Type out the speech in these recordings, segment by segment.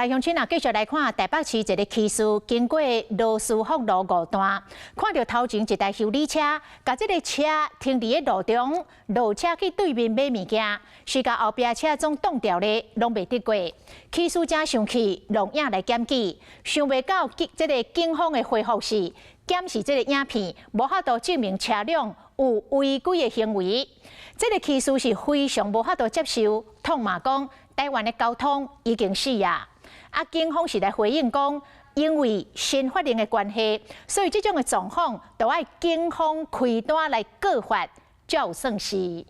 來鄉親啊，繼續來看台北市一个騎士經過羅斯福路五段，看著頭前一台修理車，共這个車停佇咧路中，落車去對面買物件，是共後壁車總擋牢咧，攏袂得過。騎士誠生氣，錄影來檢舉，想袂到這个警方的回覆是檢視這个影片，無法度證明車輛有違規的行為。這个騎士是非常無法度接受，痛罵講台灣的交通已經死啊！啊，警方是來回應講，因為新法令的關係，所以這種的狀況都愛警方開單來告發，才有算是。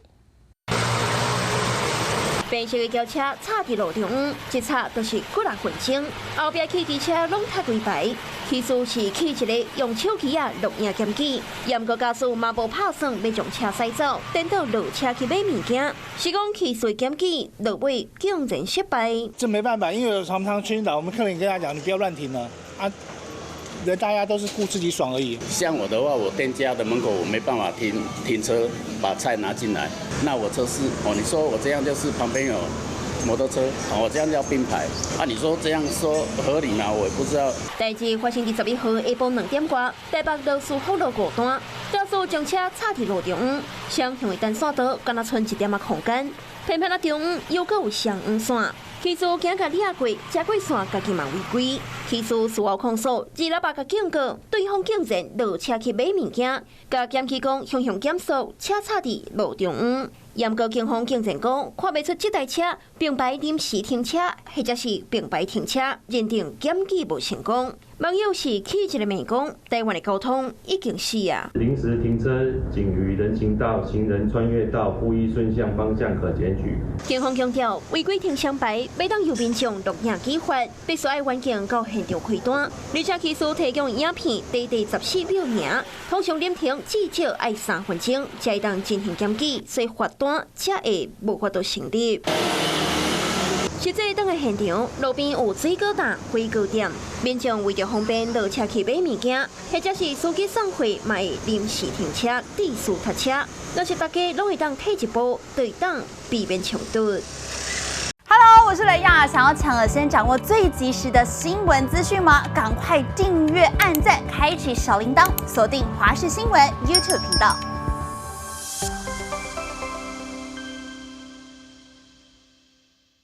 白色的轎車插佇路中央，一插就是幾若分鐘，後壁汽機車攏踢規排。起初是去一个用手機仔錄影檢舉，毋過駕駛嘛無拍算欲將車駛走，顛倒落車去買物件。是講起訴檢舉，落尾竟然失敗。這沒辦法，因為常常去我們客人跟他講，你不要亂停了啊！人大家都是顧自己爽而已。像我的話，我店家的門口我沒辦法停停車，把菜拿進來。那我車是哦，你說我這樣就是旁邊有摩托車，我這樣叫並排啊？你說這樣說合理嗎？我也不知道。代誌發生佇11號下晡2點外，台北羅斯福路五段，駕駛將車插佇路中央，雙向的單線道敢若賰一點仔空間，偏偏啊中央又閣有雙黃線，騎士驚共掠過，遮過線家己嘛違規。騎士事後控訴，二喇叭共警告，對方竟然落車去買物件，共檢舉講雄雄減速，車插佇路中央。毋過警方竟然講看袂出這台車並排臨時停車，或者是並排停車，認定檢舉無成功。網友是起一个罵講，台灣的交通已經死啊！臨時停車僅於人行道、行人穿越道不依順向方向可檢舉。警方強調，違規停雙排，欲當由民眾錄影舉發，必須愛原件到現場開單，而且騎士提供影片短短14秒爾，通常臨停至少愛3分鐘，才會當進行檢舉，所以罰單才會無法度成立。實際當个現場，路邊有水果檔、火鍋店，民眾為著方便落車去買物件，或者是司機送貨，嘛會臨時停車、致使塞車。若是大家攏會當退一步，就會當避免衝突。 Hello，我是雷亞，想要搶了先掌握最及時的新聞資訊嗎？趕快訂閱、按讚、開啟小鈴鐺，鎖定華視新聞 YouTube 頻道。